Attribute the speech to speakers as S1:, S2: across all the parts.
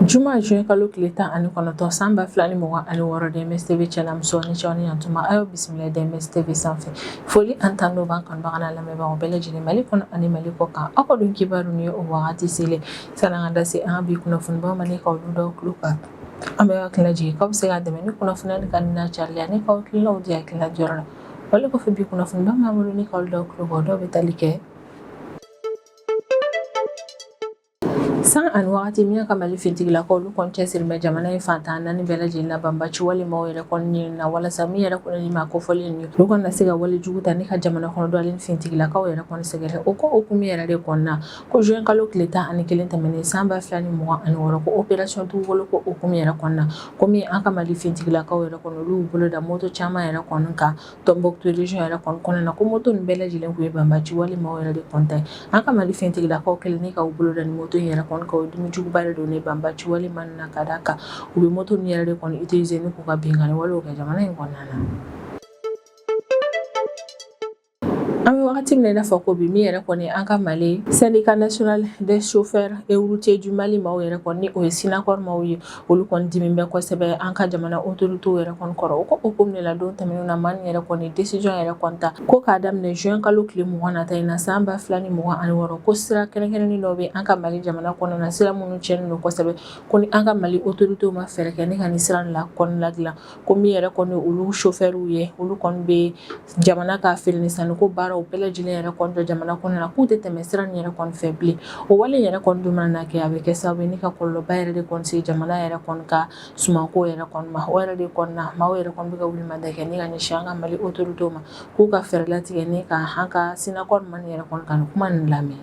S1: Juma juin kalo tile 19 san 2026, DMS TV cɛ n'a muso ni cɛw ni yantuma, a y'aw bisimila DMS TV sanfɛ. Foli ani tanu b'an kanubaga n'a lamɛnbagaw bɛɛ lajɛlen Mali kɔnɔ ani Mali kɔ kan. Aw ka don kibaru ni o wagati selen, sani an ka da se an ka bi kunnafonibaw ma ni ka olu da tulo kan, an bɛ hakili lajigin k'aw bɛ se ka dɛmɛ ni kunnafoniya ni ka n'a cariya ni k'aw hakilinaw di hakilina jɔyɔrɔ la. Wale kɔfɛ, bi kunnafoniba b'an bolo ni k'aw da tulo kan, dɔw bɛ tali kɛ san ani wagati min ka Mali finitigilakaw olu kɔni cɛsiri bɛ jamana in fan 14 bɛɛ lajɛlen na banbaci wale maaw yɛrɛ kɔni ɲini na, walasa min yɛrɛ kɔni ni maa kofɔlen ye, olu kana na se ka wale jugu ta ni ka jamana kɔnɔdenw ale ni finitigilakaw yɛrɛ kɔni sɛgɛrɛ. O ko hukumu yɛrɛ de kɔnɔna ko juin kalo tile 11 tɛmɛnen san 2026, ko opération dugukolo ko hukumu yɛrɛ kɔnɔna, ko min an ka Mali finitigilakaw yɛrɛ kɔni olu y'u bolo da moto caman yɛrɛ kɔni kan Tombouctou région yɛrɛ kɔni kɔnɔna na, ko moto nin bɛɛ lajɛlen tun ye banbaci wale maaw yɛrɛ de kɔni ta ye. An ka Mali finitigilakaw kɛlen ni ka u bolo da ni moto in yɛrɛ kɔni kan, o ye dimi juguba de don ne banbaci wale maa na, ka d'a kan u bɛ moto nin yɛrɛ de kɔni utiliser ni k'u ka binkanni walew kɛ jamana in kɔnɔna na. An bɛ wagati min na i n'a fɔ ko bi, min yɛrɛ kɔni an ka Mali syndicat national des chauffeurs et routiers du Mali maaw yɛrɛ kɔni, ni o ye Synacor maaw ye, olu kɔni dimi bɛ kosɛbɛ an ka jamana autorités yɛrɛ kɔni kɔrɔ. O ko hukumu de la, don tɛmɛnenw na, maa yɛrɛ kɔni décision yɛrɛ kɔni ta ko k'a daminɛ juin kalo tile 20 nata in na san 2026, ko sira kɛrɛnkɛrɛnnen dɔ bɛ an ka Mali jamana kɔnɔna na, sira minnu tiɲɛnen don kosɛbɛ, ko ni an ka Mali autorités ma fɛɛrɛ kɛ ni ka nin sira la kɔni ladilan, ko min yɛrɛ kɔni olu chauffeurs ye, olu kɔni bɛ jamana ka feere ni sanniko baaraw bɛɛ lajɛlen yɛrɛ kɔni jɔ jamana kɔnɔna na, k'u tɛ tɛmɛ sira nin yɛrɛ kɔni fɛ bilen. O wale yɛrɛ kɔni dun mana kɛ, a bɛ kɛ sababu ye ni ka kɔlɔlɔba yɛrɛ de kɔni se jamana yɛrɛ kɔni ka sumanko yɛrɛ kɔni ma. O yɛrɛ de kɔni na, maaw yɛrɛ kɔni bɛ ka wuli manda kɛ ni ka ɲɛsin an ka Mali autorités ma, k'u ka fɛɛrɛ latigɛ ni ka an ka Synacor maa yɛrɛ kɔni ka nin kuma nin lamɛn.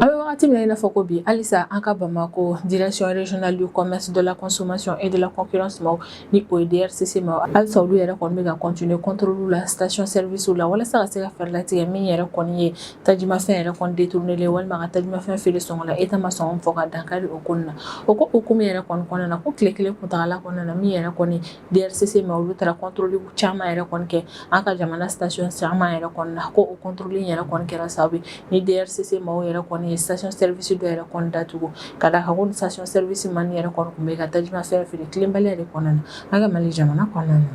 S1: An bɛ wagati min na i n'a fɔ ko bi, halisa an ka Bamakɔ direction régionale du commerce, de la consommation et de la concurrence maaw, ni o ye DRCC maaw, halisa olu yɛrɛ kɔni bɛ ka continuer contrôle la station service la, walasa ka se ka fɛɛrɛ latigɛ min yɛrɛ kɔni ye tajimafɛn yɛrɛ kɔni détourné walima ka tajimafɛn feere sɔngɔ la État ma sɔngɔ fɔ, ka dankari o ko na. O ko hukumu yɛrɛ kɔni kɔnɔna na, ko tile kelen kuntagala kɔnɔna na, min yɛrɛ kɔni DRCC ma, olu taara contrôle caman yɛrɛ kɔni kɛ an ka jamana station caman yɛrɛ kɔni na, ko o contrôle yɛrɛ kɔni kɛra sababu ni DRCC maaw yɛrɛ kɔni ye station service dɔ yɛrɛ kɔni datugu, ka d'a kan ko ni station service maa yɛrɛ kɔni tun bɛ ka tajimafɛn feere tilenbaliya de kɔnɔna na an ka Mali jamana kɔnɔna na.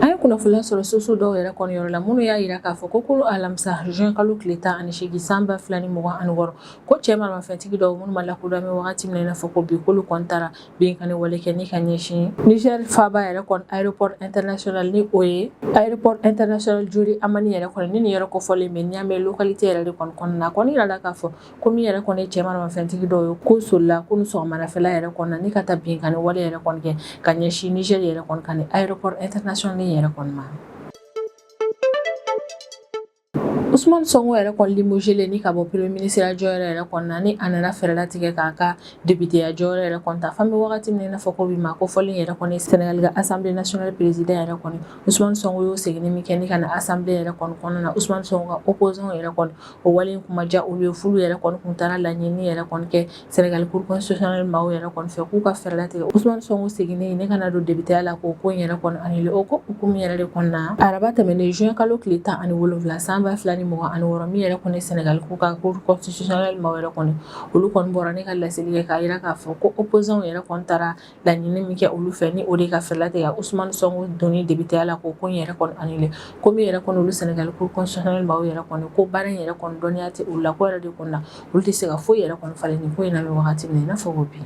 S1: An ye kunnafoniya sɔrɔ source dɔw yɛrɛ kɔni yɔrɔ la, minnu y'a jira k'a fɔ ko kunu alamisa juin kalo tile 18 san 2026, ko cɛ maramafɛntigi dɔw minnu ma lakodɔn bɛ wagati min na i n'a fɔ ko bi, k'olu kɔni taara binkanni wale kɛ ni ka ɲɛsin Niger faaba yɛrɛ kɔni aéroport international, ni o ye aéroport international Diori Hamani yɛrɛ kɔni, ni nin yɔrɔ kofɔlen bɛ Niamey localité yɛrɛ de kɔni kɔnɔna na. A kɔni yirala k'a fɔ ko min yɛrɛ kɔni ye cɛ maramafɛntigi dɔw ye, ko solila ko ni sɔgɔmadafɛla yɛrɛ kɔni na ni ka taa binkanni wale yɛrɛ kɔni kɛ ka ɲɛsin Niger yɛrɛ kɔni ka ni aéroport international yɛrɛ kɔni ma. Ousmane Sonko yɛrɛ kɔni limogé ni ka bɔ premier ministre ya jɔyɔrɔ yɛrɛ kɔni na, ni a nana fɛɛrɛ latigɛ k'a ka député ya jɔyɔrɔ yɛrɛ kɔni ta. Fan bɛ wagati min na i n'a fɔ ko bi, maa kofɔlen yɛrɛ kɔni Sénégal ka assemblée nationale président yɛrɛ kɔni Ousmane Sonko y'o seginni min kɛ ni ka na assemblée yɛrɛ kɔni kɔnɔna na, Ousmane Sonko ka opposant yɛrɛ kɔni, o wale in kun ma diya olu ye. F'olu yɛrɛ kɔni kun taara laɲini yɛrɛ kɔni kɛ Sénégal cour constitutionnelle maaw yɛrɛ kɔni fɛ, k'u ka fɛɛrɛ latigɛ Ousmane Sonko seginnen ne ka na don député la, k'o ko in yɛrɛ kɔni annulé. O ko hukumu yɛrɛ de kɔnɔna na, araba tɛmɛnen juin kalo tile 17 san 2026, min yɛrɛ kɔni Sénégal k'u ka cour constitutionnelle maaw yɛrɛ kɔni, olu kɔni bɔra ne ka laseli kɛ k'a jira k'a fɔ ko opposant yɛrɛ kɔni taara laɲini min kɛ olu fɛ, ni o de ka fɛɛrɛ latigɛ Ousmane Sonko donni député la, k'o ko in yɛrɛ kɔni annulé, ko min yɛrɛ kɔni olu Sénégal cour constitutionnelle maaw yɛrɛ kɔni, ko baara in yɛrɛ kɔni dɔnniya tɛ olu la, ko yɛrɛ de kɔni na, olu tɛ se ka foyi yɛrɛ kɔni falen nin ko in na bɛ wagati min na i n'a fɔ ko bi.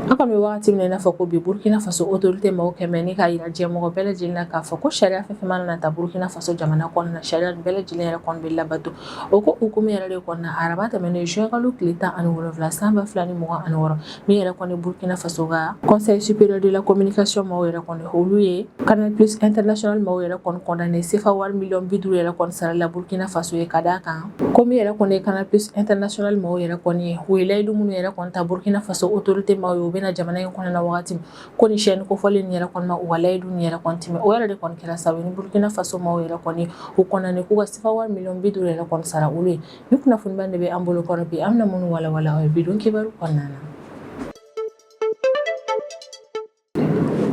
S1: An kɔni bɛ wagati min na i n'a fɔ ko bi, Burkina Faso autorité maaw kɛmɛ ni k'a jira diɲɛmɔgɔ bɛɛ lajɛlen na k'a fɔ ko sariya fɛn fɛn mana na ta Burkina Faso jamana kɔnɔna na, sariya bɛɛ lajɛlen yɛrɛ kɔni bɛ labato. O ko hukumu yɛrɛ de kɔnɔna, araba tɛmɛnen juin kalo tile 17 san 2026, min yɛrɛ kɔni Burkina Faso ka conseil supérieur de la communication maaw yɛrɛ kɔni, olu ye Canal Plus International maaw yɛrɛ kɔni condamné CFA wari miliyɔn 50 yɛrɛ kɔni sarali la Burkina Faso ye, ka d'a kan ko min yɛrɛ kɔni ye Canal Plus International maaw yɛrɛ kɔni ye, u ye layidu minnu yɛrɛ kɔni ta Burkina Faso autorité maaw ye, u bɛna jamana in kɔnɔna na wagati min, ko ni chaîne kofɔlen nin yɛrɛ kɔni ma u ka layidu nin yɛrɛ kɔni timɛ. O yɛrɛ de kɔni kɛra sababu ye ni Burkina Faso maaw yɛrɛ kɔni u condamné k'u ka CFA wari miliyɔn 50 yɛrɛ kɔni sara olu ye. Ni kunnafoniba de bɛ an bolo kɔrɔ bi, an bɛna minnu walawala aw ye bi don kibaru kɔnɔna na.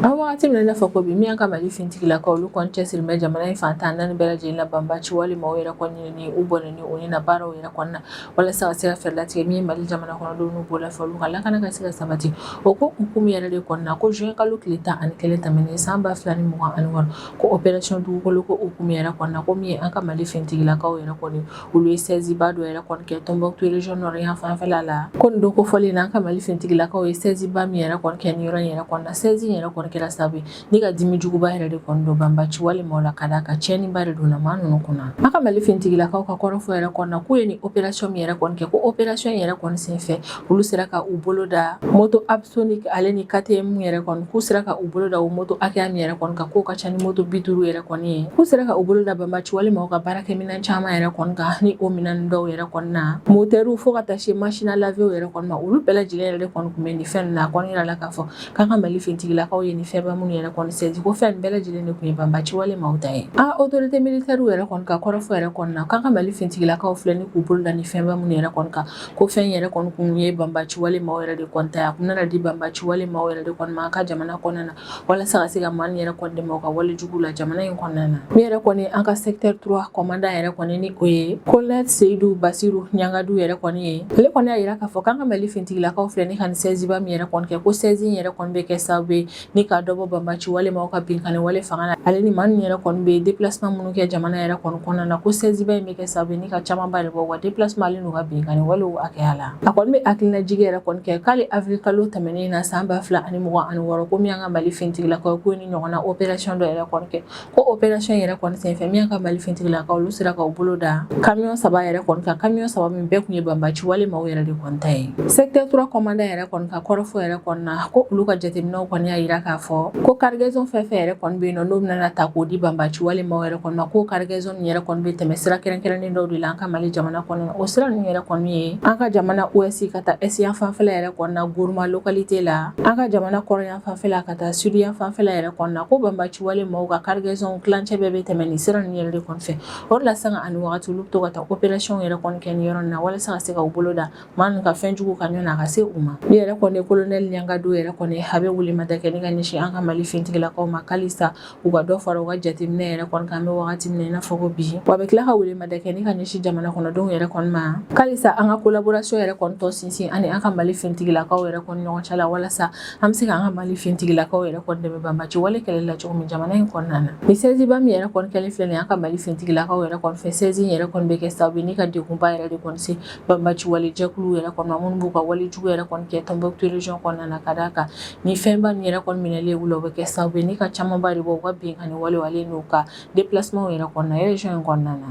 S1: An wagati min na i n'a fɔ ko bi, min y'an ka Mali finitigilakaw, olu kɔni cɛsiri bɛ jamana in fan 14 bɛɛ lajɛlen na banbaci wale maaw yɛrɛ kɔni ɲinini u bɔnɛni u ni na baaraw yɛrɛ kɔni na, walasa ka se ka fɛɛrɛ latigɛ min ye Mali jamana kɔnɔdenw n'u bolofɛnw, olu ka lakana ka se ka sabati. O ko hukumu yɛrɛ de kɔnɔna, ko juin kalo tile 11 tɛmɛnen san 2026, ko opération dugukolo ko hukumu yɛrɛ kɔnɔna, ko min ye an ka Mali finitigilakaw yɛrɛ kɔni, olu ye saisie ba dɔ yɛrɛ kɔni kɛ Tombouctou région nord yan fanfɛla la. Ko nin don kofɔlen na, an ka Mali finitigilakaw ye saisie ba min yɛrɛ kɔni kɛ nin yɔrɔ in yɛrɛ kɔni na, saisie in yɛrɛ kɔni kɛra sababu ye ni ka dimi juguba yɛrɛ de kɔni don banbaci wale maaw la, ka d'a kan tiɲɛniba de donna maa ninnu kunna. An ka Mali finitigilakaw ka kɔrɔfɔ yɛrɛ kɔni na, k'u ye nin opération min yɛrɛ kɔni kɛ, ko opération yɛrɛ kɔni senfɛ, olu sera ka u bolo da moto Aptonic ale ni KTM yɛrɛ kɔni, k'u sera ka u bolo da o moto hakɛya min yɛrɛ kɔni kan, k'o ka ca ni moto 50 yɛrɛ kɔni ye. K'u sera ka u bolo da banbaci wale maaw ka baarakɛminɛn caman yɛrɛ kɔni kan, ni o minɛn dɔw yɛrɛ kɔni na motɛriw fo ka taa se machine à laver yɛrɛ kɔni ma, olu bɛɛ lajɛlen yɛrɛ de kɔni tun bɛ nin fɛn ninnu na. A kɔni yirala k'a fɔ k'an ka Mali finitigilakaw ye nin fɛnba minnu yɛrɛ kɔni saisi, ko fɛn bɛɛ lajɛlen de tun ye banbaci wale maaw ta ye. An autorité militaire yɛrɛ kɔni ka kɔrɔfɔ yɛrɛ kɔni na, k'an ka Mali finitigilakaw filɛ ni k'u bolo da nin fɛnba minnu yɛrɛ kɔni kan, ko fɛn yɛrɛ kɔni kun ye banbaci wale maaw yɛrɛ de kɔni ta ye. A kun nana di banbaci wale maaw yɛrɛ de kɔni ma an ka jamana kɔnɔna na, walasa ka se ka maa yɛrɛ kɔni dɛmɛ u ka wale jugu la jamana in kɔnɔna na. Min yɛrɛ kɔni an ka secteur 3 commandant yɛrɛ kɔni, ni o ye colonel Seyidu Basiru Ɲangadu yɛrɛ kɔni ye, ale kɔni y'a yira k'a fɔ k'an ka Mali finitigilakaw filɛ ni ka nin saisie ba min yɛrɛ kɔni kɛ, ko saisie in yɛrɛ kɔni bɛ kɛ sababu ye ni ka dɔ bɔ banbaci wale maaw ka binkanni wale fanga la, ale ni maa ninnu yɛrɛ kɔni bɛ déplacement minnu kɛ jamana yɛrɛ kɔni kɔnɔna na, ko saisie ba in bɛ kɛ sababu ye ni ka camanba de bɔ u ka déplacement ale n'u ka binkanni walew hakɛya la. A kɔni bɛ hakilinajigin yɛrɛ kɔni kɛ k'ale avril kalo tɛmɛnen na san 2026, ko min y'an ka Mali finitigilakaw ko ni ɲɔgɔnna opération dɔ yɛrɛ kɔni kɛ, ko opération yɛrɛ kɔni senfɛ, min y'an ka Mali finitigilakaw, olu sera ka u bolo da camion 3 yɛrɛ kɔni kan, camion 3 min bɛɛ tun ye banbaci wale maaw yɛrɛ de kɔni ta ye. Secteur 3 commandant yɛrɛ kɔni ka kɔrɔfɔ yɛrɛ kɔni na, ko olu ka jateminɛw kɔni y'a yira k'a fɔ ko cargaison fɛn fɛn yɛrɛ kɔni bɛ yen nɔ, n'o bɛna ta k'o di banbaci wale maaw yɛrɛ kɔni ma, ko cargaison yɛrɛ kɔni bɛ tɛmɛ sira kɛrɛnkɛrɛnnen dɔw de la an ka Mali jamana kɔnɔ. O sira ninnu yɛrɛ kɔni ye an ka jamana ouest ka taa est yan fanfɛla yɛrɛ kɔni na, Gourma localité la, an ka jamana kɔrɔn yan fanfɛla ka taa sud yan fanfɛla yɛrɛ kɔni na, ko banbaci wale maaw ka cargaison tilancɛ bɛɛ bɛ tɛmɛ nin sira ninnu yɛrɛ de kɔni fɛ. O de la sanga ani wagati, olu bɛ to ka taa opération yɛrɛ kɔni kɛ nin yɔrɔ in na, walasa ka se ka u bolo da maa ninnu ka fɛn jugu kan ɲɔgɔn a ka se u ma. Min yɛrɛ kɔni colonel Ɲangadu yɛrɛ kɔni, a bɛ welemada kɛ ni ka ɲɛsin an ka Mali finitigilakaw ma, halisa u ka dɔ fara u ka jateminɛ yɛrɛ kɔni kan an bɛ wagati min na i n'a fɔ ko bi. Wa a bɛ tila ka welemada kɛ ni ka ɲɛsin jamana kɔnɔdenw yɛrɛ kɔni ma, halisa an ka collaboration yɛrɛ kɔni tɔ sinsin ani an ka Mali finitigilakaw yɛrɛ kɔni ɲɔgɔn cɛ la, walasa an bɛ se ka an ka Mali finitigilakaw yɛrɛ kɔni dɛmɛ banbaci wale kɛlɛ la cogo min jamana in kɔnɔna na. Ni saisie ba min yɛrɛ kɔni kɛlen filɛ nin ye an ka Mali finitigilakaw yɛrɛ kɔni fɛ, saisie in yɛrɛ kɔni bɛ kɛ sababu ye ni ka degunba yɛrɛ de kɔni se banbaci wale jɛkulu yɛrɛ kɔni ma, minnu b'u ka wale jugu yɛrɛ kɔni kɛ Tombouctou région kɔnɔna na, ka d'a kan ni fɛnba min yɛrɛ kɔni minɛlen u la, o bɛ kɛ sababu ye ni ka camanba de bɔ u ka binkanni wale ale n'u ka déplacement yɛrɛ kɔnɔna région in kɔnɔna na.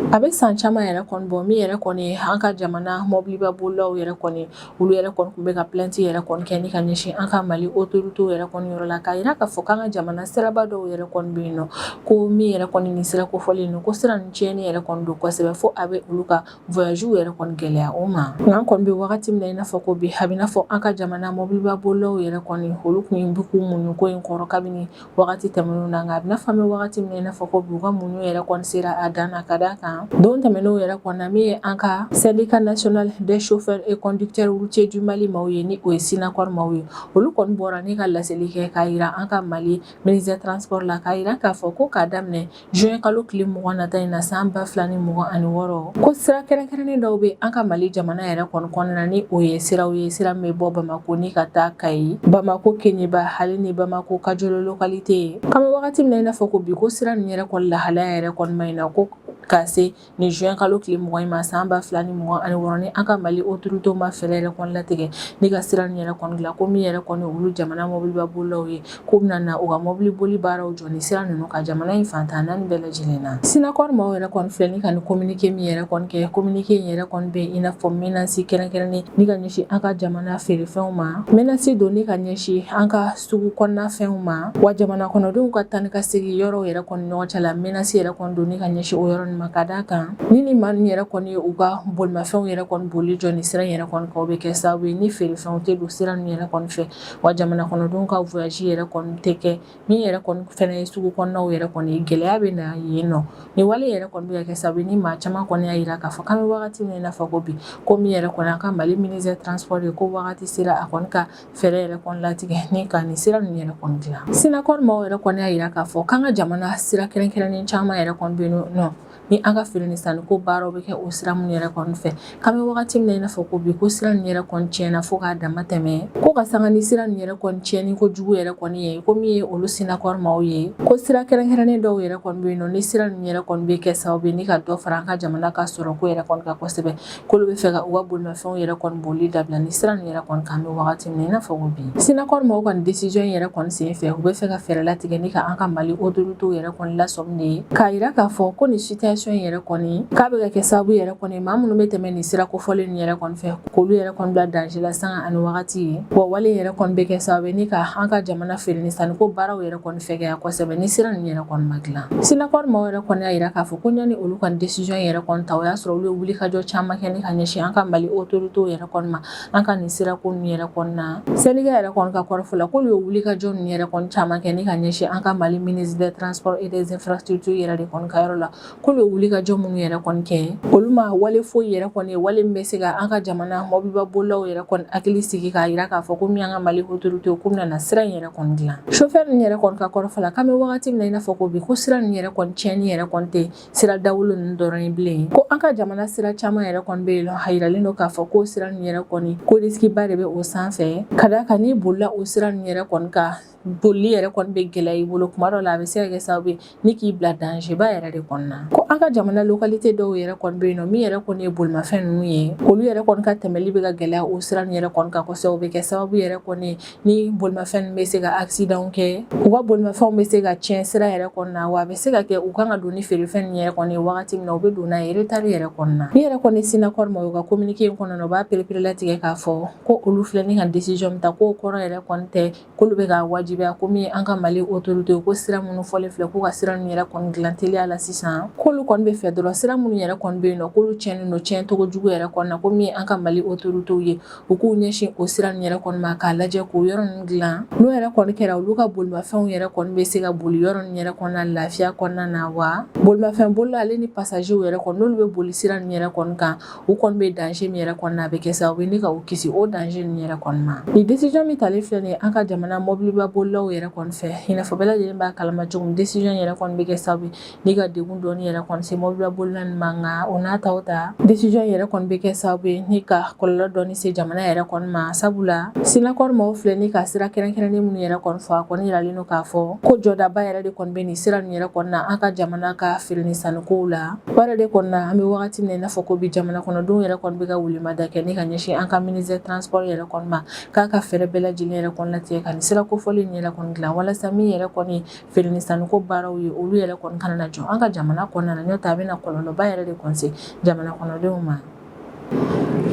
S1: A bɛ san caman yɛrɛ kɔni bɔ, min yɛrɛ kɔni an ka jamana mɔbiliba bolilaw yɛrɛ kɔni, olu yɛrɛ kɔni tun bɛ ka plainte yɛrɛ kɔni kɛ ni ka ɲɛsin an ka Mali autorité yɛrɛ kɔni yɔrɔ la, k'a yira k'a fɔ k'an ka jamana siraba dɔw yɛrɛ kɔni bɛ yen nɔ, ko min yɛrɛ kɔni nin sira kofɔlen don, ko sira nin tiɲɛni yɛrɛ kɔni don kosɛbɛ, fo a bɛ olu ka voyage yɛrɛ kɔni gɛlɛya o ma. Nka an kɔni bɛ wagati min na i n'a fɔ ko bi, a bɛ n'a fɔ an ka jamana mɔbiliba bolilaw yɛrɛ kɔni, olu tun bɛ k'u muɲu ko in kɔrɔ kabini wagati tɛmɛnenw na. Nka a bɛ n'a fɔ an bɛ wagati min na i n'a fɔ ko bi, u ka muɲu yɛrɛ kɔni sera a dan na, ka d'a kan don tɛmɛnenw yɛrɛ kɔni na, min ye an ka syndicat national des chauffeurs et conducteurs routiers du Mali maaw ye, ni o ye SYNACOR maaw ye, olu kɔni bɔra ni ka laseli kɛ k'a yira an ka Mali ministre transport la, k'a yira k'a fɔ ko k'a daminɛ juin kalo tile 20 nata in na san 2026, ko sira kɛrɛnkɛrɛnnen dɔw bɛ an ka Mali jamana yɛrɛ kɔni kɔnɔna na, ni o ye siraw ye, sira min bɛ bɔ Bamako ni ka taa Kayi, Bamako Keɲeba hali ni Bamako Kajolo localité ye. K'an bɛ wagati min na i n'a fɔ ko bi, ko sira ninnu yɛrɛ kɔni lahalaya yɛrɛ kɔni ma ɲi na, ko ka se ni juin kalo tile 20 in ma san 2026, ni an ka Mali autorité ma fɛɛrɛ yɛrɛ kɔni latigɛ ni ka sira nin yɛrɛ kɔni dilan, ko min yɛrɛ kɔni olu jamana mɔbiliba bolilaw ye, k'u bɛna na u ka mɔbili boli baaraw jɔ ni sira ninnu ka jamana in fan 14 bɛɛ lajɛlen na. SYNACOR maaw yɛrɛ kɔni filɛ ni ka nin communiqué min yɛrɛ kɔni kɛ, communiqué in yɛrɛ kɔni bɛ i n'a fɔ menace kɛrɛnkɛrɛnnen ni ka ɲɛsin an ka jamana feerefɛnw ma, menace don ni ka ɲɛsin an ka sugu kɔnɔna fɛnw ma, wa jamana kɔnɔdenw ka taa ni ka segin yɔrɔw yɛrɛ kɔni ɲɔgɔn cɛ la, menace yɛrɛ kɔni don ni ka ɲɛsin o yɔrɔ kɔni ma, ka d'a kan ni maa ninnu yɛrɛ kɔni ye u ka bolimafɛnw yɛrɛ kɔni boli jɔ nin sira in yɛrɛ kɔni kan, o bɛ kɛ sababu ye ni feerefɛnw tɛ don sira ninnu yɛrɛ kɔni fɛ, wa jamana kɔnɔdenw ka voyage yɛrɛ kɔni tɛ kɛ. Min yɛrɛ kɔni fɛnɛ ye sugu kɔnɔnaw yɛrɛ kɔni, gɛlɛya bɛ na yen nɔ. Nin wale yɛrɛ kɔni bɛ ka kɛ sababu ni maa caman kɔni y'a jira k'a fɔ k'an bɛ wagati min na i n'a fɔ ko bi, ko min yɛrɛ kɔni an ka Mali ministre transport ye, ko wagati sera a kɔni ka fɛɛrɛ yɛrɛ kɔni latigɛ ni ka nin sira ninnu yɛrɛ kɔni dilan. Synacor maaw yɛrɛ kɔni y'a jira k'a fɔ k'an ka jamana sira kɛrɛnkɛrɛnnen caman yɛrɛ kɔni bɛ yen nɔ, ni an ka feere ni sanniko baaraw bɛ kɛ o sira minnu yɛrɛ kɔni fɛ, k'an bɛ wagati min na i n'a fɔ ko bi, ko sira ninnu yɛrɛ kɔni tiɲɛna fo k'a dama tɛmɛ. Ko ka sanga ni sira ninnu yɛrɛ kɔni tiɲɛni ko jugu yɛrɛ kɔni ye, ko min ye olu Synacor maaw ye, ko sira kɛrɛnkɛrɛnnen dɔw yɛrɛ kɔni bɛ yen nɔ, ni sira ninnu yɛrɛ kɔni bɛ kɛ sababu ye ni ka dɔ fara an ka jamana ka sɔrɔko yɛrɛ kɔni kan kosɛbɛ, k'olu bɛ fɛ ka u ka bolimafɛnw yɛrɛ kɔni boli dabila ni sira ninnu yɛrɛ kɔni kan, an bɛ wagati min na i n'a fɔ ko bi. Synacor maaw ka nin décision yɛrɛ kɔni sen fɛ, u bɛ fɛ ka fɛɛrɛ latigɛ ni ka an ka Mali autorités yɛrɛ kɔni lasɔmi de ye, k'a jira k'a fɔ ko nin situation yɛrɛ kɔni k'a bɛ ka kɛ sababu yɛrɛ kɔni maa minnu bɛ tɛmɛ nin sira kofɔlen ninnu yɛrɛ kɔni fɛ, k'olu yɛrɛ kɔni bila danger la sanga ani wagati ye. Wa wale yɛrɛ kɔni bɛ kɛ sababu ye ni ka an ka jamana feere ni sanniko baaraw yɛrɛ kɔni fɛgɛya kosɛbɛ ni sira ninnu yɛrɛ kɔni ma dilan. Synacor maaw yɛrɛ kɔni y'a jira k'a fɔ ko yanni olu ka décision yɛrɛ kɔni ta, o y'a sɔrɔ olu ye wulikajɔ caman kɛ ni ka ɲɛsin an ka Mali autorités yɛrɛ kɔni ma an ka nin sirako ninnu yɛrɛ kɔni na. Syndicat yɛrɛ kɔni ka kɔrɔfɔ la, k'olu ye wulikajɔ ninnu yɛrɛ kɔni caman kɛ ni ka ɲɛsin an ka Mali ministre des Transports et des Infrastructures yɛrɛ de kɔni ka yɔrɔ la, k'olu ye wulikajɔ minnu yɛrɛ kɔni kɛ, olu ma wale foyi yɛrɛ kɔni ye, wale min bɛ se ka an ka jamana mɔbiliba bolilaw yɛrɛ kɔni hakili sigi, k'a jira k'a fɔ ko min y'an ka Mali autorités k'u bɛna sira in yɛrɛ kɔni dilan. Chauffeur ninnu yɛrɛ kɔni ka kɔrɔfɔ la, k'an bɛ wagati min na i n'a fɔ ko bi, ko sira ninnu yɛrɛ kɔni tiɲɛni yɛrɛ kɔni tɛ sira dawolo ninnu dɔrɔn ye bilen, ko an ka jamana sira caman yɛrɛ kɔni bɛ yen nɔ, a yiralen don k'a fɔ ko sira ninnu yɛrɛ kɔni ko risque ba de bɛ o sanfɛ, ka d'a kan n'i bolila o sira ninnu yɛrɛ kɔni kan, bolili yɛrɛ kɔni bɛ gɛlɛya i bolo kuma dɔ la, a bɛ se ka kɛ sababu ye ni k'i bila danger ba yɛrɛ de kɔnɔna na. Ko an ka jamana localité dɔw yɛrɛ kɔni bɛ yen nɔ, min yɛrɛ kɔni ye bolimafɛn ninnu ye, olu yɛrɛ kɔni ka tɛmɛli bɛ ka gɛlɛya o sira ninnu yɛrɛ kɔni kan kosɛbɛ. O bɛ kɛ sababu yɛrɛ kɔni ni bolimafɛn ninnu bɛ se ka accident kɛ, u ka bolimafɛnw bɛ se ka tiɲɛ sira yɛrɛ kɔnɔna na, wa a bɛ se ka kɛ u kan ka don ni feerefɛn ninnu yɛrɛ kɔni ye wagati min na, u bɛ don n'a ye retard yɛrɛ kɔnɔna na. Min yɛrɛ kɔni Synacor ma, u ka communiqué in kɔnɔna na, u b'a pereperelatigɛ k'a fɔ ko olu filɛ ni ka décision min ta, k'o kɔrɔ yɛrɛ kɔni tɛ k'olu bɛ ka wajibiya ko min an ka Mali autorité ko sira minnu fɔlen filɛ, k'u ka sira ninnu yɛrɛ kɔni dilan teliya la sisan, k'olu kɔni bɛ fɛ dɔrɔn sira minnu yɛrɛ kɔni bɛ yen nɔ, k'olu tiɲɛnen don tiɲɛ cogo jugu yɛrɛ kɔni na, ko min an ka Mali autorité ye, u k'u ɲɛsin o sira ninnu yɛrɛ kɔni ma k'a lajɛ k'o yɔrɔ ninnu dilan. N'o yɛrɛ kɔni kɛra, olu ka bolimafɛnw yɛrɛ kɔni bɛ se ka boli yɔrɔ ninnu yɛrɛ kɔnɔna lafiya kɔnɔna na, wa bolimafɛn bolila ale ni passager yɛrɛ kɔni, n'olu bɛ boli sira ninnu yɛrɛ kɔni kan, u kɔni bɛ danger min yɛrɛ kɔni na, a bɛ kɛ sababu ye ni ka u kisi o danger ninnu yɛrɛ kɔni ma. Nin décision min talen filɛ nin ye an ka jamana mɔbiliba bolilaw yɛrɛ kɔni fɛ, i n'a fɔ bɛɛ lajɛlen b'a kalama cogo min, décision yɛrɛ kɔni bɛ kɛ sababu ye ni ka degun dɔɔni yɛrɛ kɔni se mɔbiliba bolila ninnu ma. Nka o n'a ta o ta, décision yɛrɛ kɔni bɛ kɛ sababu ye ni ka kɔlɔlɔ dɔɔni se jamana yɛrɛ kɔni ma, sabula Synacor maaw filɛ ni ka sira kɛrɛnkɛrɛnnen minnu yɛrɛ kɔni fɔ, a kɔni yiralen don k'a fɔ ko jɔdaba yɛrɛ de kɔni bɛ nin sira ninnu yɛrɛ kɔni na an ka jamana ka feere ni sannikow la. O yɛrɛ de kɔni na, an bɛ wagati min na i n'a fɔ ko bi, jamana kɔnɔdenw yɛrɛ kɔni bɛ ka welemada kɛ ni ka ɲɛsin an ka ministre transport yɛrɛ kɔni ma, k'a ka fɛɛrɛ bɛɛ lajɛlen yɛrɛ kɔni latigɛ ka nin sira kofɔlen nin yɛrɛ kɔni dilan, walasa min yɛrɛ kɔni feere ni sanniko baaraw ye, olu yɛrɛ kɔni kana na jɔ an ka jamana kɔnɔna na, n'o tɛ a bɛna kɔlɔlɔba yɛrɛ de kɔni se jamana kɔnɔdenw ma.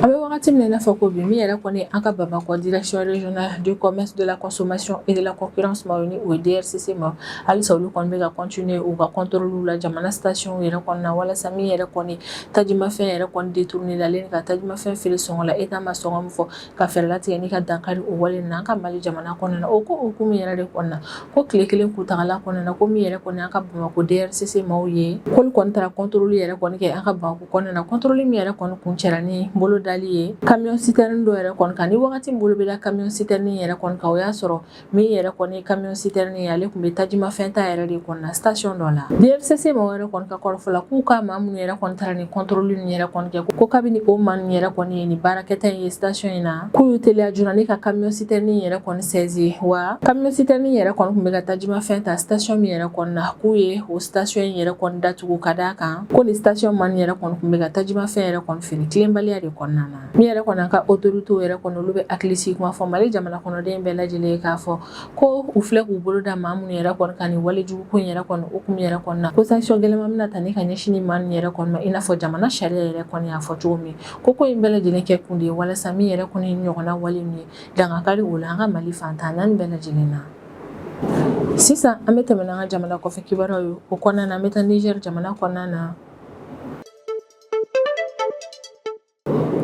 S1: An bɛ wagati min na i n'a fɔ ko bi, min yɛrɛ kɔni an ka Bamakɔ Direction régionale du commerce, de la consommation et de la concurrence ma, ni o ye DRCC ma, halisa olu kɔni bɛ ka continuer u ka contrôle la jamana station yɛrɛ kɔni na, walasa min yɛrɛ kɔni tajimafɛn yɛrɛ kɔni détourné la, ale ni ka tajimafɛn feere sɔngɔ la État ma sɔngɔ min fɔ, ka fɛɛrɛ latigɛ ni ka dankari o wale na an ka Mali jamana kɔnɔna na. O ko hukumu yɛrɛ de kɔnɔna na, ko tile kelen kuntagala kɔnɔna na, ko min yɛrɛ kɔni an ka Bamakɔ DRCC maaw ye, k'olu kɔni taara contrôle yɛrɛ kɔni kɛ an ka Bamakɔ kɔnɔna na, contrôle min yɛrɛ kɔni kuncɛra ni bolo dali ye camion citerne dɔ yɛrɛ kɔni kan. Ni wagati min bolo bɛ da camion citerne yɛrɛ kɔni kan, o y'a sɔrɔ min yɛrɛ kɔni camion citerne ye, ale tun bɛ tajimafɛn ta yɛrɛ de kɔni na station dɔ la. DRCC maaw yɛrɛ kɔni ka kɔrɔfɔ la, k'u ka maa minnu yɛrɛ kɔni taara ni contrôle ninnu yɛrɛ kɔni kɛ, ko kabini o maa ninnu yɛrɛ kɔni ye nin baarakɛta in ye station in na, k'u y'u teliya joona ni ka camion citerne yɛrɛ kɔni saisi. Wa camion citerne yɛrɛ kɔni tun bɛ ka tajimafɛn ta station min yɛrɛ kɔni na, k'u ye o station in yɛrɛ kɔni datugu, ka d'a kan ko nin station maa ninnu yɛrɛ kɔni tun bɛ ka tajimafɛn yɛrɛ kɔni feere tilenbaliya de kɔnɔna na. Min yɛrɛ kɔni an ka autorités yɛrɛ kɔni, olu bɛ hakili sigi kuma fɔ Mali jamana kɔnɔden bɛɛ lajɛlen ye, k'a fɔ ko u filɛ k'u bolo da maa minnu yɛrɛ kɔni kan nin walejugu ko in yɛrɛ kɔni hukumu yɛrɛ kɔni na, ko sanction gɛlɛnman bɛna ta ni ka ɲɛsin nin maa ninnu yɛrɛ kɔni ma, i n'a fɔ jamana sariya yɛrɛ kɔni y'a fɔ cogo min. Ko in bɛɛ lajɛlen kɛ kun de ye walasa min yɛrɛ kɔni ɲɔgɔnna wale min ye dankari o la an ka Mali fantan naani bɛɛ lajɛlen na. Sisan an bɛ tɛmɛ n'an ka jamana kɔfɛ kibaruyaw ye. O kɔnɔna na, an bɛ taa Niger jamana kɔnɔna na.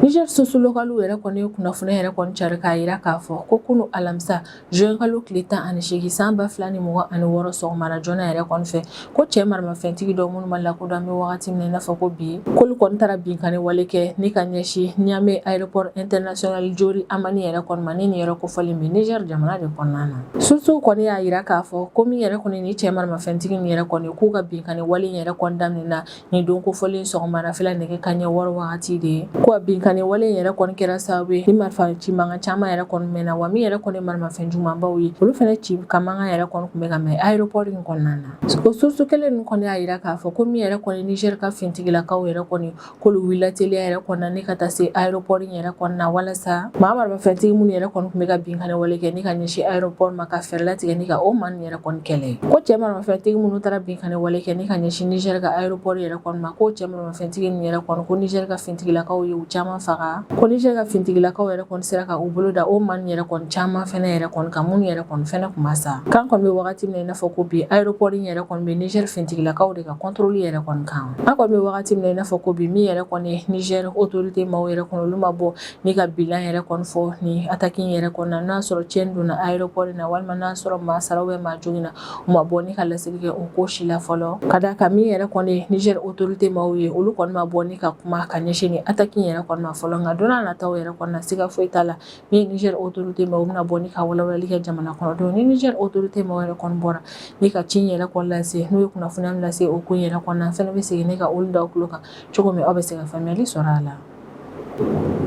S1: Niger sources locales yɛrɛ kɔni ye kunnafoni yɛrɛ kɔni cari k'a jira k'a fɔ ko kunu alamisa juin kalo tile 18 san 2026 sɔgɔmada joona yɛrɛ kɔni fɛ, ko cɛ maramafɛntigi dɔ minnu ma lakodɔn an bɛ wagati min na i n'a fɔ ko bi, k'olu kɔni taara binkanni wale kɛ ni ka ɲɛsin Niamey aéroport international Diori Hamani yɛrɛ kɔni ma, ni nin yɔrɔ kofɔlen bɛ Niger jamana de kɔnɔna na. Sources kɔni y'a jira k'a fɔ ko min yɛrɛ kɔni ni cɛ maramafɛntigi min yɛrɛ kɔni k'u ka binkanni wale yɛrɛ kɔni daminɛna nin don kofɔlen sɔgɔmadafɛla nɛgɛ kanɲɛ 6 wagati de ye, ko a binkanni wale yɛrɛ kɔni kɛra sababu ye ni marifa ci mankan caman yɛrɛ kɔni mɛnna, wa min yɛrɛ kɔni maramafɛn jugumanbaw ye, olu fana ci ka mankan yɛrɛ kɔni tun bɛ ka mɛn aéroport in kɔnɔna na. O source kelen ninnu kɔni y'a jira k'a fɔ ko min yɛrɛ kɔni Niger ka finitigilakaw yɛrɛ kɔni, k'olu wulila teliya yɛrɛ kɔnɔna ni ka taa se aéroport in yɛrɛ kɔnɔna, walasa maa maramafɛntigi minnu yɛrɛ kɔni tun bɛ ka binkanni wale kɛ ni ka ɲɛsin aéroport ma, ka fɛɛrɛ latigɛ ni ka o maa ninnu yɛrɛ kɔni kɛlɛ. Ko cɛ maramafɛntigi minnu taara binkanni wale kɛ ni ka ɲɛsin Niger ka aéroport yɛrɛ kɔni ma, ko cɛ maramafɛntigi ninnu yɛrɛ kɔni, ko Niger ka finitigilakaw ye u caman faga, ko Niger ka finitigilakaw yɛrɛ kɔni sera ka u bolo da o maa ninnu yɛrɛ kɔni caman fɛnɛ yɛrɛ kɔni kan, minnu yɛrɛ kɔni fɛnɛ tun ma sa. K'an kɔni bɛ wagati min na i n'a fɔ ko bi, aéroport in yɛrɛ kɔni bɛ Niger finitigilakaw de ka contrôle yɛrɛ kɔni kan. An kɔni bɛ wagati min na i n'a fɔ ko bi, min yɛrɛ kɔni Niger autorité maaw yɛrɛ kɔni, olu ma bɔ ni ka bilan yɛrɛ kɔni fɔ ni attaque in yɛrɛ kɔni na, n'a sɔrɔ tiɲɛni donna aéroport in na, walima n'a sɔrɔ maa sara ou maa joginna, u ma bɔ ni ka laseli kɛ o ko si la fɔlɔ. Ka d'a kan min yɛrɛ kɔni Niger autorité maaw ye, olu kɔni ma bɔ ni ka kuma ka ɲɛsin ni attaque in yɛrɛ kɔni ma fɔlɔ. Nka don n'a nataw yɛrɛ kɔni na, siga foyi t'a la, min ye Niger autorité maaw bɛna bɔ ni ka walawalali kɛ jamana kɔnɔdenw. Ni Niger autorité maaw yɛrɛ kɔni bɔra ni ka ci yɛrɛ kɔni lase, n'u ye kunnafoniya min lase o ko in yɛrɛ kɔni na, fɛnɛ bɛ segin ne ka olu da tulo kan cogo min, aw bɛ se ka faamuyali sɔrɔ a la.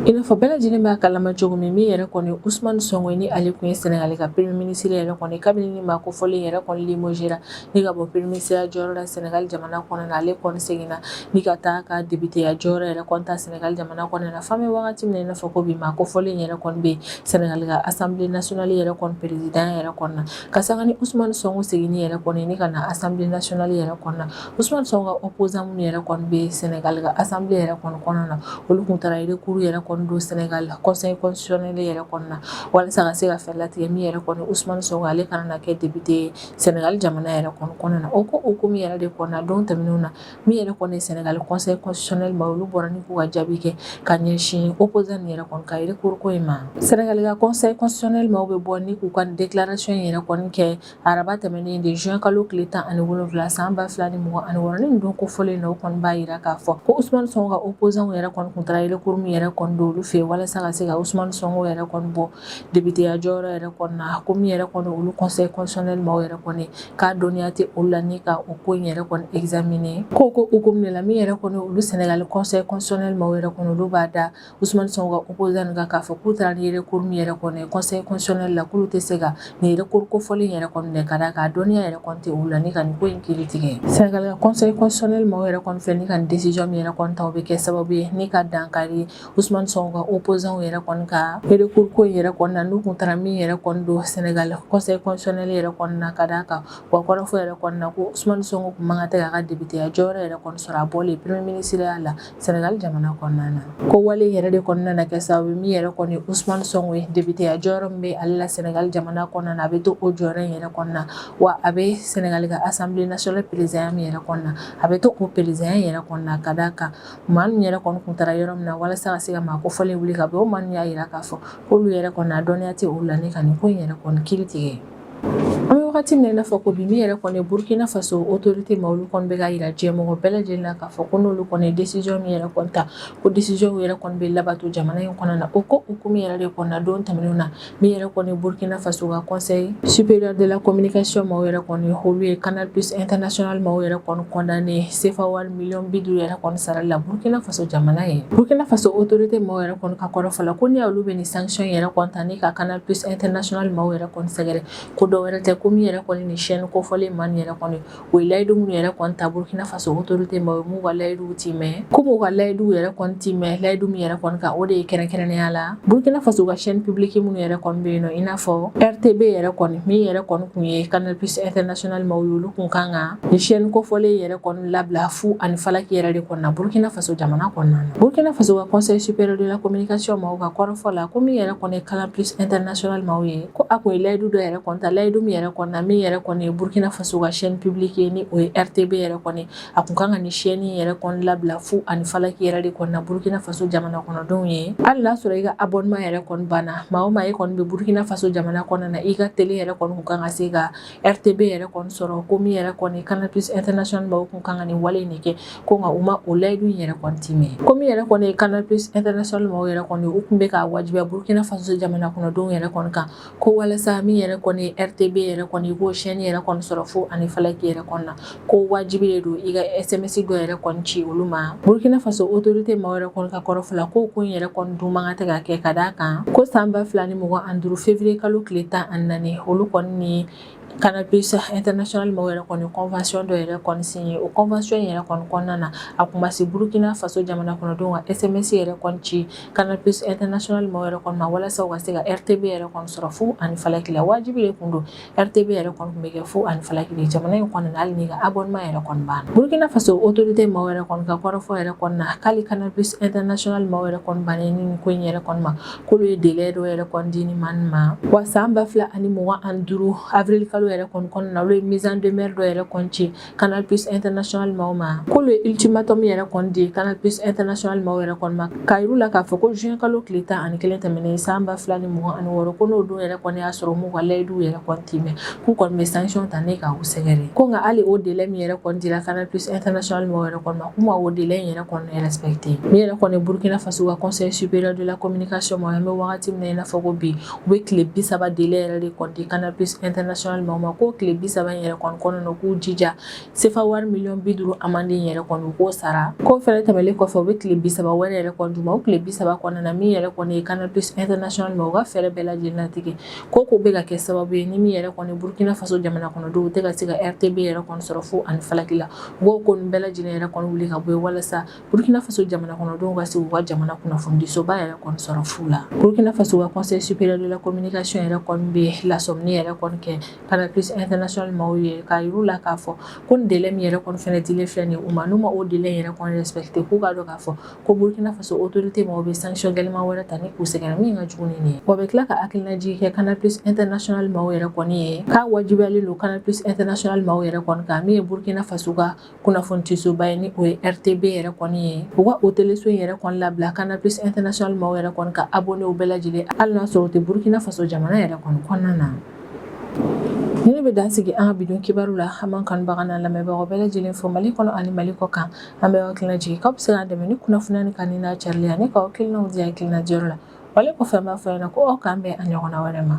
S1: I n'a fɔ bɛɛ lajɛlen b'a kalama cogo min, min yɛrɛ kɔni Ousmane Sonko, ni ale tun ye Sénégal ka premier ministre yɛrɛ kɔni, kabini ni maa kofɔlen yɛrɛ kɔni limogera ni ka bɔ premier ministre jɔyɔrɔ la Sénégal jamana kɔnɔna na, ale kɔni seginna ni ka taa ka député jɔyɔrɔ yɛrɛ kɔni ta Sénégal jamana kɔnɔna na. F'an bɛ wagati min na i n'a fɔ ko bi, maa kofɔlen yɛrɛ kɔni bɛ Sénégal ka assemblée nationale yɛrɛ kɔni président yɛrɛ kɔni na. Ka sanga ni Ousmane Sonko seginni yɛrɛ kɔni ni ka na assemblée nationale yɛrɛ kɔnɔna na, Ousmane Sonko ka opposant minnu yɛrɛ kɔni bɛ Sénégal ka assemblée yɛrɛ kɔni kɔnɔna na, olu tun taara recours yɛrɛ kɔni don Sénégal conseil constitutionnel yɛrɛ kɔnɔna na, walasa ka se ka fɛɛrɛ latigɛ min yɛrɛ kɔni Ousmane Sonko ale kana na kɛ député ye Sénégal jamana yɛrɛ kɔni kɔnɔna na. O ko hukumu yɛrɛ de kɔnɔna, don tɛmɛnenw na, min yɛrɛ kɔni Sénégal conseil constitutionnel ma, olu bɔra ni k'u ka jaabi kɛ ka ɲɛsin opposant nin yɛrɛ kɔni ka recours ko in ma. Sénégal ka conseil constitutionnel maaw bɛ bɔ ni k'u ka déclaration yɛrɛ kɔni kɛ araba tɛmɛnen de, juin kalo tile 17 san 2026. Ni nin don kofɔlen na, o kɔni b'a jira k'a fɔ ko Ousmane Sonko ka opposant yɛrɛ kɔni tun taara recours min yɛrɛ kɔni don olu fɛ yen, walasa ka se ka Ousmane Sonko yɛrɛ kɔni bɔ députéya jɔyɔrɔ yɛrɛ kɔni na, ko min yɛrɛ kɔni olu conseil constitutionnel maaw yɛrɛ kɔni k'a dɔnniya tɛ olu la ni ka o ko in yɛrɛ kɔni examiner. Ko hukumu de la, min yɛrɛ kɔni olu Sénégal conseil constitutionnel maaw yɛrɛ kɔni, olu b'a da Ousmane Sonko ka opposant nin kan k'a fɔ k'u taara ni recours min yɛrɛ kɔni conseil constitutionnel la, k'olu tɛ se ka nin recours kofɔlen yɛrɛ kɔni minɛ, ka d'a kan a dɔnniya yɛrɛ kɔni tɛ olu la ni ka nin ko in kiiri tigɛ. Sénégal ka conseil constitutionnel maaw yɛrɛ kɔni fɛ ni ka nin décision min yɛrɛ kɔni ta, o bɛ kɛ sababu ye ni ka dankari Ousmane Sonko ka opposant yɛrɛ kɔni ka recours ko in yɛrɛ kɔni na, n'u kun taara min yɛrɛ kɔni don Sénégal conseil constitutionnel yɛrɛ kɔni na. Ka d'a kan wa kɔrɔfɔ yɛrɛ kɔni na, ko Ousmane Sonko kun man ka tɛ k'a ka députéya jɔyɔrɔ yɛrɛ kɔni sɔrɔ a bɔlen premier ministre ya la Sénégal jamana kɔnɔna na. Ko wale yɛrɛ de kɔnɔna na kɛ sababu min yɛrɛ kɔni Ousmane Sonko ye, députéya jɔyɔrɔ min bɛ ale la Sénégal jamana kɔnɔna na, a bɛ to o jɔyɔrɔ in yɛrɛ kɔnɔna na, wa a bɛ Sénégal ka assemblée nationale président min yɛrɛ kɔnɔna na, a bɛ to o président yɛrɛ kɔnɔna na. Ka d'a kan maa ninnu yɛrɛ kɔni kun taara yɔrɔ min na walasa ka se ka maa kofɔlen wuli ka bɔ, o maa ninnu y'a jira k'a fɔ k'olu yɛrɛ kɔni a dɔnniya tɛ olu la ni ka nin ko in yɛrɛ kɔni kiiri tigɛ. An bɛ wagati min na i n'a fɔ ko bi, min yɛrɛ kɔni Burkina Faso autorité ma, olu kɔni bɛ ka yira diɲɛmɔgɔ bɛɛ lajɛlen na k'a fɔ ko n'olu kɔni ye décision min yɛrɛ kɔni ta, ko décision yɛrɛ kɔni bɛ labato jamana in kɔnɔna na. O ko hukumu yɛrɛ de kɔnɔna, don tɛmɛnenw na, min yɛrɛ kɔni Burkina Faso ka conseil supérieur de la communication maaw yɛrɛ kɔni, olu ye Canal Plus International maaw yɛrɛ kɔni condamné CFA wari miliyɔn 50 yɛrɛ kɔni sarali la Burkina Faso jamana ye. Burkina Faso autorité maaw yɛrɛ kɔni ka kɔrɔfɔ la, ko n'i y'olu bɛ nin sanction yɛrɛ kɔni ta ni ka Canal Plus International maaw yɛrɛ kɔni sɛgɛrɛ, ko dɔ wɛrɛ tɛ, ko min yɛrɛ kɔni ni chaîne kofɔlen maa nin yɛrɛ kɔni, o ye layidu minnu yɛrɛ kɔni ta Burkina Faso autorité maaw ye, m'u ka layiduw timɛ, ko m'u ka layiduw yɛrɛ kɔni timɛ. Layidu min yɛrɛ kɔni kan, o de ye kɛrɛnkɛrɛnnenya la Burkina Faso ka chaîne publique minnu yɛrɛ kɔni bɛ yen nɔ, i n'a fɔ RTB yɛrɛ kɔni, min yɛrɛ kɔni kun ye Canal Plus International maaw ye, olu kun kan ka ni chaîne kofɔlen yɛrɛ kɔni labila fu ani falaki yɛrɛ de kɔnɔna na Burkina Faso jamana kɔnɔna na. Burkina Faso ka conseil supérieur de la communication maaw ka kɔrɔfɔ la, ko min yɛrɛ kɔni ye Canal Plus International maaw ye, ko a kun ye layidu dɔ yɛrɛ kɔni ta. layidu min yɛrɛ kɔni na, min yɛrɛ kɔni ye Burkina Faso ka chaîne publique ye, ni o ye RTB yɛrɛ kɔni, a kun kan ka nin chaîne yɛrɛ kɔni labila fu ani falaki yɛrɛ de kɔni na Burkina Faso jamana kɔnɔdenw ye. Hali n'a sɔrɔ i ka abonnement yɛrɛ kɔni banna, maa o maa e kɔni bɛ Burkina Faso jamana kɔnɔna na, i ka télé yɛrɛ kɔni kun kan ka se ka RTB yɛrɛ kɔni sɔrɔ. Ko min yɛrɛ kɔni Canal Plus International maaw kun kan ka nin wale in de kɛ, ko nka u ma o layidu in yɛrɛ kɔni timɛ. Ko min yɛrɛ kɔni ye Canal Plus International maaw yɛrɛ kɔni, u kun bɛ k'a wajibiya Burkina Faso jamana kɔnɔdenw yɛrɛ kɔni kan ko walasa min yɛrɛ kɔni ye RTB yɛrɛ kɔni, i k'o chaîne yɛrɛ kɔni sɔrɔ fu ani falaki yɛrɛ kɔni na, ko wajibi de don i ka SMS dɔ yɛrɛ kɔni ci olu ma. Burkina Faso autorité maaw yɛrɛ kɔni ka kɔrɔfɔ la, ko in yɛrɛ kɔni dun man kan tɛ ka kɛ, ka d'a kan ko san 2025 février kalo tile 14, olu kɔni ni Canal Plus International maaw yɛrɛ kɔni convention dɔ yɛrɛ kɔni signé. O convention yɛrɛ kɔni kɔnɔna na, a kun ma se Burkina Faso jamana kɔnɔdenw ka SMS yɛrɛ kɔni ci Canal Plus International maaw yɛrɛ kɔni ma walasa u ka se ka RTB yɛrɛ kɔni sɔrɔ fu ani falaki la. Wajibi de kun don, RTB yɛrɛ kɔni tun bɛ kɛ fu ani falaki de jamana in kɔnɔna na, hali n'i ka abonnement yɛrɛ kɔni banna. Burkina Faso autorité maaw yɛrɛ kɔni ka kɔrɔfɔ yɛrɛ kɔni na, k'ale Canal Plus International maaw yɛrɛ kɔni bannen ni ko in yɛrɛ kɔni ma, k'olu ye délai dɔ yɛrɛ kɔni di ni maa nin ma. Wa san 2025 avril kalo yɛrɛ kɔni kɔnɔna na, olu ye mise en demeure dɔ yɛrɛ kɔni ci Canal Plus International maaw ma, k'olu ye ultimatum yɛrɛ kɔni di Canal Plus International maaw yɛrɛ kɔni ma, k'a yir'u la k'a fɔ ko juin kalo tile 11 tɛmɛnen san 2026, ko n'o don yɛrɛ kɔni y'a sɔrɔ u m'u ka layiduw yɛrɛ kɔni timɛ, k'u kɔni bɛ sanction ta ne k'u sɛgɛrɛ. Ko nka hali o délai min yɛrɛ kɔni dira Canal Plus International maaw yɛrɛ kɔni ma, k'u ma o délai in yɛrɛ kɔni respecté. Min yɛrɛ kɔni Burkina Faso ka Conseil supérieur de la communication maaw, an bɛ wagati min na i n'a fɔ ko bi, u bɛ tile 30 délai yɛrɛ de kɔni di Canal Plus International maaw ma, ko tile 30 in yɛrɛ kɔni kɔnɔna na, u k'u jija sefa wari miliyɔn 50 amende in yɛrɛ kɔni, u k'o sara. K'o fɛnɛ tɛmɛlen kɔfɛ, u bɛ tile 30 wɛrɛ yɛrɛ kɔni d'u ma. O tile 30 kɔnɔna na, min yɛrɛ kɔni ye Canal Plus International ma, u ka fɛɛrɛ bɛɛ lajɛlen latigɛ ko bɛ ka kɛ sababu ye ni min yɛrɛ kɔni Burkina Faso jamana kɔnɔdenw tɛ ka se ka RTB yɛrɛ kɔni sɔrɔ fu ani falaki la, u b'o ko ninnu bɛɛ lajɛlen yɛrɛ kɔni wuli ka bɔ yen walasa Burkina Faso jamana kɔnɔdenw ka se k'u ka jamana kunnafonidisoba yɛrɛ kɔni sɔrɔ fu la. Burkina Faso ka Conseil supérieur de la communication yɛrɛ kɔni bɛ lasɔmini yɛrɛ kɔni kɛ Canal Plus International maaw ye, k'a yir'u la k'a fɔ ko nin délai min yɛrɛ kɔni fɛnɛ dilen filɛ nin ye u ma, n'u ma o délai yɛrɛ kɔni respecté, k'u k'a dɔn k'a fɔ ko Burkina Faso autorité maaw bɛ sanction gɛlɛman wɛrɛ ta ni k'u sɛgɛrɛ min ka jugu ni nin ye. Wa bɛ tila ka hakilinajigin kɛ Canal Plus International maaw yɛrɛ kɔni ye, k'a wajibiyalen don Canal Plus International maaw yɛrɛ kɔni kan, min ye Burkina Faso ka kunnafonidisoba ye, ni o ye RTB yɛrɛ kɔni ye, u ka o teleso in yɛrɛ kɔni labila Canal Plus International maaw yɛrɛ kɔni ka abonnéw bɛɛ lajɛlen, hali n'a sɔrɔ u tɛ Burkina Faso jamana yɛrɛ kɔni kɔnɔna na. Ni ne bɛ dan sigi an ka bi don kibaru la. An b'an kanubaga n'an lamɛnbagaw bɛɛ lajɛlen fo Mali kɔnɔ ani Mali kɔ kan. An bɛ hakilina jigin k'aw bɛ se k'an dɛmɛ ni kunnafoniya ni kanu n'a carili ani k'aw hakilinaw di hakilina diyɔrɔ la. Wale kɔfɛ, an b'a fɔ aw ɲɛna ko aw k'an bɛn a ɲɔgɔnna wɛrɛ ma.